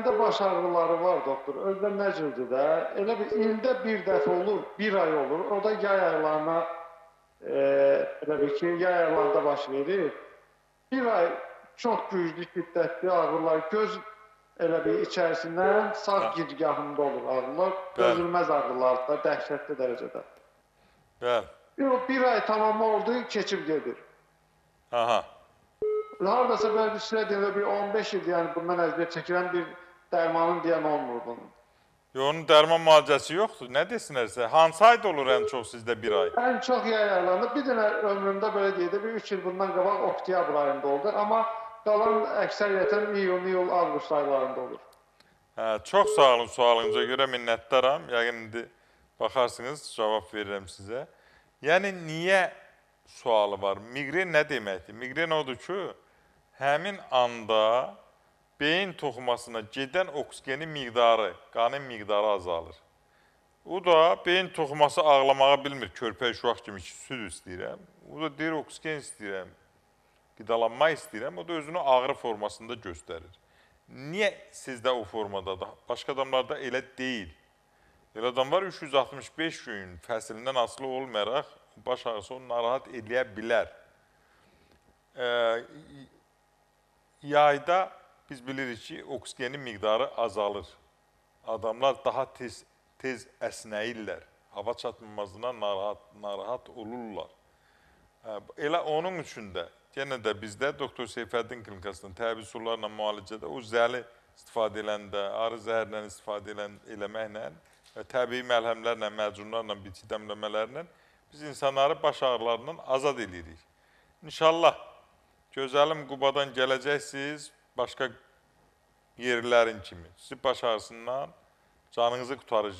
Məndə baş ağrıları var, doktor. Özdə nə cürdür də? Elə bir ildə bir dəfə olur, bir ay olur. O da yay aylarına, elə bir ki, yay aylarında baş verir. Bir ay çox güclü, şiddətli ağrılar, göz elə bir içərisindən sağ girgahında olur ağrılar. Dözülməz ağrılar da dəhşətli dərəcədə. Bəli. Bir ay tamamı oldu, keçib gedir. Aha. Haradasa belə bir sizə deyim, bir 15 il, yəni bundan əziyyət çəkirəm, bir dərmanın deyən olmur bunun. Yox, onun dərman müalicəsi yoxdur. Nə desinlər sizə? Hansı ayda olur ən çox sizdə bir ay? Ən çox yay aylarında. Bir dənə ömrümdə belə deyək də, bir 3 il bundan qabaq oktyabr ayında oldu. Amma qalan əksəriyyətən iyun, iyul, avqust aylarında olur. Hə, çox sağ olun sualınıza görə, minnətdaram. Yəqin indi baxarsınız, cavab verirəm sizə. Yəni, niyə sualı var? Miqren nə deməkdir? Miqren odur ki, həmin anda beyin toxumasına gedən oksigenin miqdarı, qanın miqdarı azalır. O da beyin toxuması ağlamağa bilmir, körpə uşaq kimi ki, süd istəyirəm. O da deyir, oksigen istəyirəm, qidalanma istəyirəm. O da özünü ağrı formasında göstərir. Niyə sizdə o formadadır? Başqa adamlarda elə deyil. Elə adam var, 365 gün fəsilindən asılı olmayaraq baş ağrısı onu narahat eləyə bilər. Yayda biz bilirik ki, oksigenin miqdarı azalır. Adamlar daha tez əsnəyirlər. Hava çatmamasından narahat olurlar. Elə onun üçün də, yenə də bizdə Doktor Seyfəddin klinikasının təbii üsullarla müalicədə o zəli istifadə eləndə, arı zəhərlə istifadə eləməklə və təbii məlhəmlərlə, məcunlarla, bitki dəmləmələrlə biz insanları baş ağrılarından azad eləyirik. İnşallah, gözəlim Qubadan gələcəksiniz, başqa yerlərin kimi. Sizi baş ağrısından canınızı qurtaracaq.